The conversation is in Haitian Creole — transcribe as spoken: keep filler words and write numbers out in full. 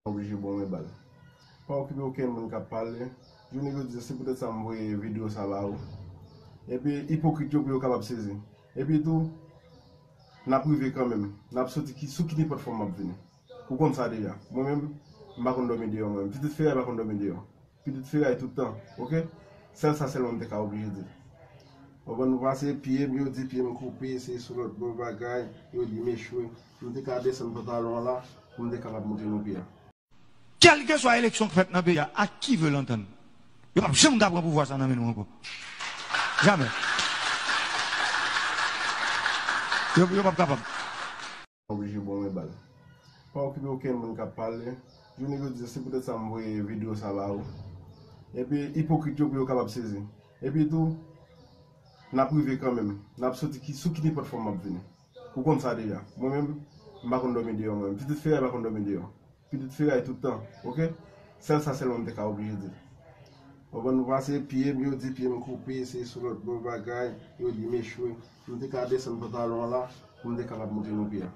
Oblije bon men bal. Pa okipe okenn moun k ap pale. Jounen jodi a, se poutèt sa m voye videyo sa ba ou. Epi ipokrit yo pou yo kapab sezi. Epi tou, n ap rive kanmenm. N ap soti ki, sou ki nenpòt fòm m ap vini. Ou konn sa deja. Mwen menm, m pa konn dòmi deyò mwen menm. Pitit feray pa konn dòmi deyò. Pitit feray tout tan, oke? Sèl sa sèlman m te ka oblije di. Ou konprann, nou pase pye m, yo di pye m koupe, se sou lòt bò bagay, yo di m echwe. M te ka desann pantalon an la, pou m te kapab montre nou pye a. Kèlkeswa eleksyon k fèt nan peyi a, à qui veut l'entendre? Yo p ap janm ka pran pouvwa sa nan men nou ankò. Jamè. Yo, yo p ap kapab. Oblije bon men bal. Pa okipe okenn moun k ap pale. Jounen jodi a, se poutèt sa m voye videyo sa ba ou. Epi ipokrit yo pou yo kapab sezi. Epi tou, n ap rive kanmenm. N ap soti ki, sou ki nenpòt fòm m ap vini. Ou konn sa deja. Mwen menm, m pa konn dòmi deyò mwen menm. Pitit feray pa konn dòmi deyò. Pitit feray tout tan, oke? Sèl sa sèlman m te ka oblije di. Ou konprann, nou pase pye m, yo di pye m koupe, se sou lòt bò bagay, yo di m echwe. M te ka desann pantalon an la, pou m te kapab montre nou pye a.